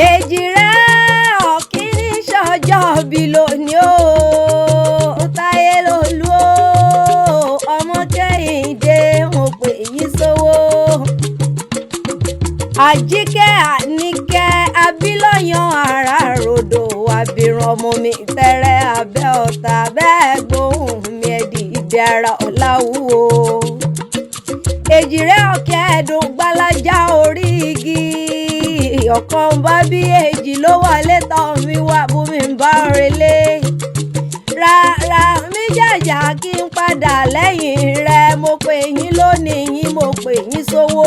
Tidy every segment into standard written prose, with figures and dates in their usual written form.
Èjìrẹ́ ọ̀kíní ṣọjọ́ bí lónìí o, Táyé lolú o, ọmọ Kẹ́hìndé, mo pè yín sówó. Àjíkẹ́ Àníkẹ́ Abílọ́yàn ara ròdò àbíràn ọmọ mi tẹ́rẹ́ abẹ́ ọ̀tá bẹ́ẹ̀ gbóhùn mi ẹ̀dì ìdí ara ọ̀làwúwo. Èjìrẹ́ ọ̀kẹ́ ẹ̀dùn gbalaja orí igi ọ̀kan bá bí èjì ló wọlé tọ́ mi wá bùnmi ń bá relé. Rárá mi jàjà kí n padà lẹ́yìn rẹ, mo pè yín lónìí yín, mo pè yín sówó,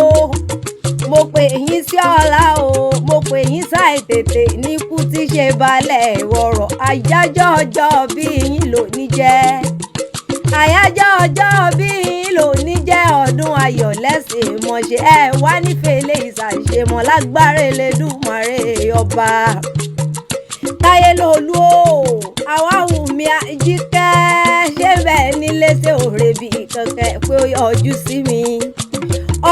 mo pè yín sí ọ̀la o, mo pè yín sáì tètè ní kú tí ṣe balẹ̀ wọ̀rọ̀. Àyájọ́ ọjọ́ bí yín lónìí jẹ́, àyájọ́ ọjọ́ bí yín lónìí jẹ́, ọdún ayọ̀ lẹ́sìn mọ̀ṣẹ́ ẹ wá nífẹ̀ẹ́ lè ṣàṣemọ̀ lágbára Elédùmarè ọba. Táyé lolú o, àwa wù mí Àjíkẹ́, ṣé bẹ́ẹ̀ nílé ṣe òrèbì kankan pé ó yọjú sí mi.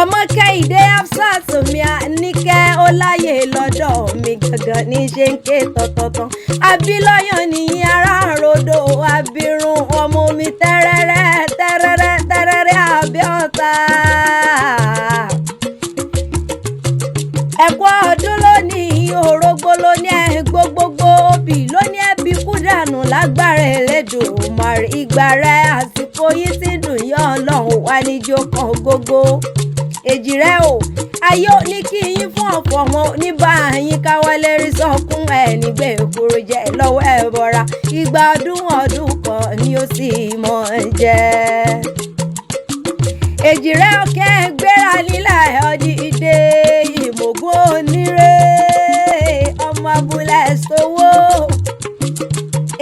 Ọmọ Kẹ́hìndé Hafsat mi Àníkẹ́ ó láyè lọ́dọ̀ mi gangan ní ṣe ń ké tọ̀tọ̀tàn. Abilọ́yàn nìyí ará rodò abirùn ọmọ mi tẹ́rẹ́rẹ́ tẹ́rẹ́rẹ́ tẹ́rẹ́rẹ́ abẹ́ ọ̀tá. Ẹ̀kọ́ ọdún lónìí, orógbó lóní ẹ̀ gbogbogbò, obì lóní ẹbí kú dànù lágbára Elédùmarè. Ìgbà rẹ̀ àsìkò yìí ti dùn yọ Ọlọ́run wá níjó kan gógó. Èjìrẹ́ o, ayé ò ní kí yín fún ọ̀fọ̀ wọn ní bá yín káwọ́lé rí sọ́kún ẹ̀ nígbè kúrò jẹ́ lọ́wọ́ ẹ̀ bọ̀ra. Ìgbà ọdún ọdún kan ni ó sì mọ̀ jẹ́. Èjìrẹ́ ọ̀kẹ́ gbéra nílẹ̀ ọdídé ìmọ̀gún onírè ọmọ abúlé sowó.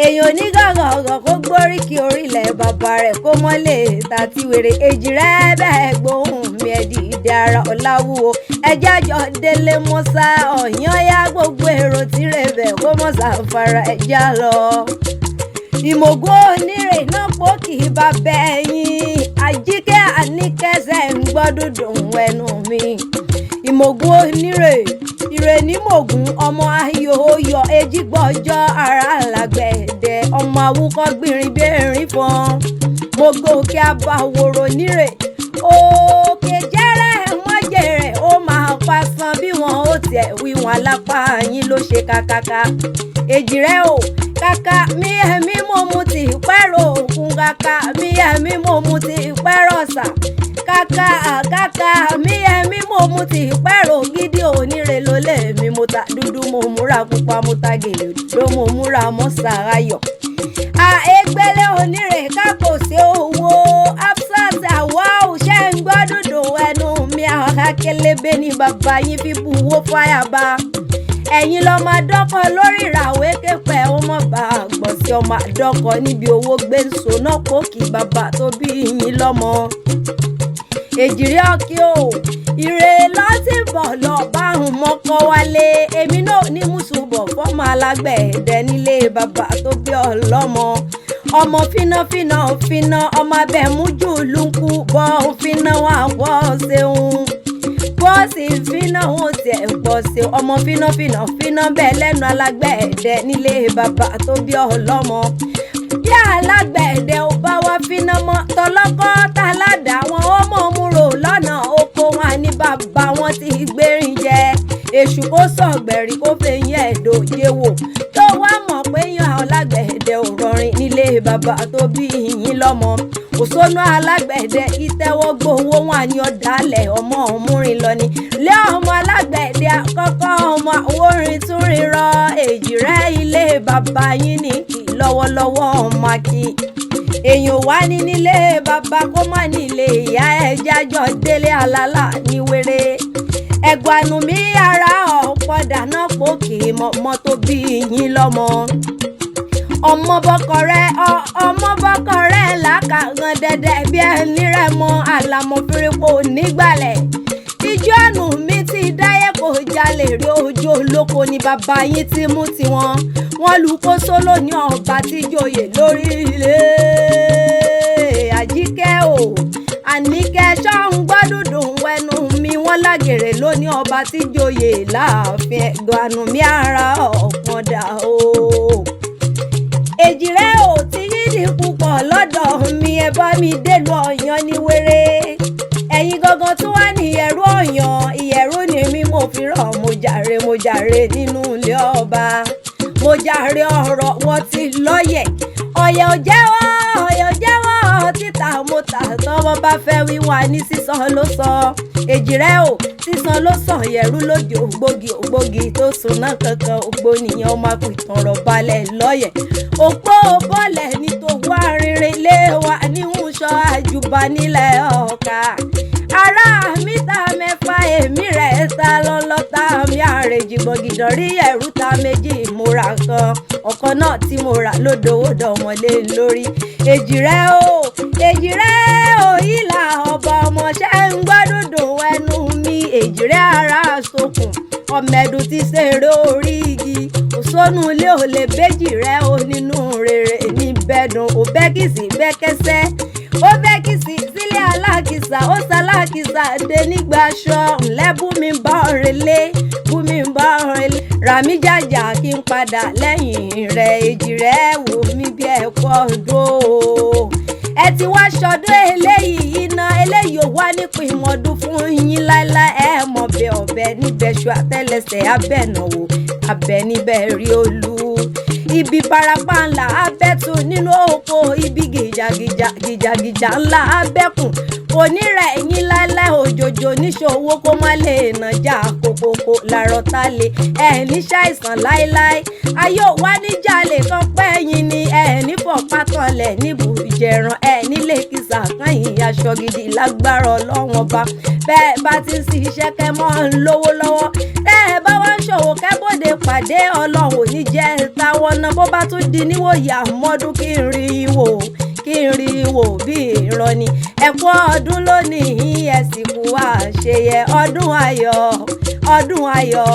Èèyàn onígàngàngàn kó gbóríkì orílẹ̀ bàbá rẹ̀ kó mọ́lẹ̀ tàti wèrè. Èjìrẹ́ bẹ́ẹ̀ gbóhùn mi ẹ̀dì ìdí ara ọ̀làwúwo. Ẹjẹ́ àjọ délé mọ́sá ọ̀yán yá gbogbo èrò tí rẹ̀ bẹ̀ kó mọ́sá fara ẹja lọ. Ìmọ̀gún onírè náà pò kì í bá bẹ́yìn. Àjíkẹ́ Àníkẹ́sẹ̀ ń gbọ́ dúndùn ẹnu mi. Ìmọ̀gún onírè ìrè ní mògùn ọmọ ayò yọ ejígbọ́jọ́ ara làgbẹ̀dẹ ọmọ awúkọ́ gbìnrín bí erin fọn. Mo gòkè àbàwòrò nírè òkè jẹ́rẹ̀ mọ́jẹ̀rẹ̀ ó máa pa san bí wọn ó tiẹ̀ wí wọn alápá yín ló ṣe kàkàkà. Èjìrẹ́ o, kàkà mí ẹ̀mí mo mu ti pẹ́rọ òkun, kàkà mí ẹ̀mí mo mu ti pẹ́rọ ọ̀sà, kàkà kàkà mí ẹ̀mí mo mu ti pẹ́rọ gidi onírè ló lé mi. Mo ta dúdú mo múra pupa, mo ta gèlè ló mo múra mọ́ sàráyọ̀. Àégbélé onírè kákò sí owó Hafsat àwa ò ṣe ń gbọ́ dúdú ẹnu mi. Àwọn akélébé ní bàbá yín fi buwó fáyàbá. Ẹ̀yin lọ́mọ adọ́kọ̀ lórí ìràwé képẹ̀ ó mọ̀ bá a gbọ̀ sí ọmọ adọ́kọ̀ níbi owó gbé ń so náà kó kí bàbá tó bí yín lọ́mọ. Èjìrẹ́ ọ̀kí o, ìrè lọ́tì bọ̀ lọ báhùn mọ́kọ́ wálé. Èmi náà ní mùsùlùmọ̀ fọ́mọ alágbẹ̀dẹ nílé bàbá tó bí ọlọ́mọ. Ọmọ fínáfíná fíná ọmọ abẹ́mújù lùkù bọ́ fíná wà wọ́ ṣeun bọ́ọ̀sì fínà òun tiẹ̀ pọ̀ sí ọmọ fínáfínà fíná bẹ́ẹ̀ lẹ́nu alágbẹ̀dẹ nílé bàbá tó bí ọlọ́mọ. Bí alágbẹ̀dẹ ò bá wá fíná mọ́ tọlọ́kọ́ táládà wọn ó mọ̀ múrò lọ́nà oko wọn ní bàbá wọn ti gbérin jẹ. Èṣù kó sọ̀gbẹ̀rì kó fẹ̀yìn ẹ̀dọ̀jẹ̀ wò tó wá mọ̀ pé yan alágbẹ̀dẹ ò rọrin nílé bàbá tó bí yín lọ́mọ. Òṣónú alágbẹ̀dẹ ìtẹ́wọ́ gbowó wọn ní ọ̀dàlẹ̀ ọmọ òmùrin lọ ni. Lé ọmọ alágbẹ̀dẹ àkọ́kọ́ ọmọ àwòrán tún rírọ. Èjìrẹ́ ilé bàbá yín ní kí lọ́wọ́lọ́wọ́ ọmọ akin. Èèyàn wá ní nílé bàbá kó má nílé ìyá ẹ̀ jájọ́ délé àlálà ní wéré. Ẹ̀gbànú mi ara ọ̀pọ̀ dáná pò kì í mọ́ tó bí yín lọ́mọ. Ọmọ bọ́kọ rẹ ọmọ bọ́kọ rẹ làkàgàn dẹ̀dẹ̀ bí ẹni rẹ̀ mọ àlàmọ́ fírípò nígbàlẹ̀. Ijó àánú mi ti dáyé kò jalè rí ojú olóko ni bàbá yín ti mú tiwọn. Wọ́n lu kóso lónìí ọba tíjòyè lórí ilé. Àjíkẹ́ o, Àníkẹ́ ṣọ́hún gbọ́dúndùn ẹnu mi wọ́n lágèrè lónìí. ní ọba tí joyè láàfin ẹ̀gbọ́n mi ara ọ̀pọ̀n dà o. Èjìrẹ́ ò ti yídì púpọ̀ lọ́dọ̀ mi, ẹ bá mi délùú Ọ̀yàn ní wéré. Ẹ̀yin gangan tún wá ní ìyẹ̀rú Ọ̀yàn, ìyẹ̀rú ni mí mo fi rọ̀, mo jàre mo jàre nínú ilé ọba, mo jàre ọ̀rọ̀ wọn ti lọ́yẹ̀. Ọ̀yẹ̀ ò jẹ́wọ́, ọ̀yẹ̀ ò jẹ́wọ́, títà mo tà tọ́wọ́ bá fẹ́ wíwá ní sísan ló sọ. Èjìrẹ́ ò sísan ló sàn, yẹ̀rú lóde ògbógi ògbógi tó sùn náà kankan ògbónìyàn ọmọ àpìtàn rọ̀ balẹ̀ lọ́yẹ̀. Òpó bọ́lẹ̀ ní tòwú arìnrìn lé wa níhùn sọ àjùbà nílẹ̀ ọ̀ka. Ará mi ta mẹ́fà èmi rẹ̀ ta lọ́lọ́ta mi àrèjì gbọ̀gìdàn rí ẹ̀rú ta méjì mo ra kan ọ̀kan náà tí mo rà lódòwò dọ̀mọ́lé lórí. Èjìrẹ́ o, èjìrẹ́ o, ìlà ọba ọmọọṣẹ́ ń gbọ́dọ̀dọ̀ ẹnu mi. Èjìrẹ́ ara sokùn ọmọ ẹ̀dùn ti ṣeré orí igi òṣónú ilé ò lè béjì rẹ o nínú rere ní bẹ́dùn ò bẹ́kìsì bẹ́kẹ́sẹ́ ó bẹ́kìsì sílé alákìsà ó ṣalákìsà dé nígbà aṣọ ńlẹ́ bùnmi bá ọ̀rẹ́ lé bùnmi bá ọ̀rẹ́ lé ràmí jàjà kí n padà lẹ́yìn rẹ̀. Èjìrẹ́ wò mí bí ẹ̀kọ́ ọdún o, ẹ ti wá ṣọdún eléyìí iná eléyìí ò wá nípìn ìmọ̀ọ́dún fún yín láéláé. Ẹ mọ̀ bẹ ọ̀bẹ níbẹ̀ ṣu àtẹ́lẹsẹ̀ abẹ́nàwó abẹ níbẹ̀ rí olú ibi barapa ńlá abẹ́tù nínú oko ibi gìjàgìjà gìjàgìjà ńlá abẹ́kùn kò ní rẹ̀ yín láéláé. Òjòjò níṣòwò kó má lè nàjà kókókó làrọ̀ tá lè ẹ̀ ní ṣàìsàn láéláé. Ayé ò wá níjàlè kan pẹ́ yín ni ẹ̀ ní fọ̀pá kanlẹ̀ níbù ìjẹ̀ràn ẹ̀ nílé kìsà kan yìí aṣọ gidi lágbára Ọlọ́run ọba. Bẹ́ẹ̀ bá ti ń ṣiṣẹ́ kẹ́ mọ́ ń lówó lọ́wọ́, tẹ́ ẹ bá wá ń ṣòwò kẹ́bọ̀dé pàdé Ọlọ́run ò ní jẹ́ táwọn náà bó bá tún di níwòyí àmọ́dún kí n rí i wò kí n rí i wò bí ìran ni. Ẹ kú ọdún lónìí, ẹ sì kú àṣeyẹ ọdún ayọ̀ ọdún ayọ̀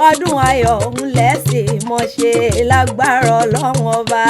ọdún ayọ̀ ńlẹ̀ sì mọ̀ ṣe lágbára Ọlọ́run ọba.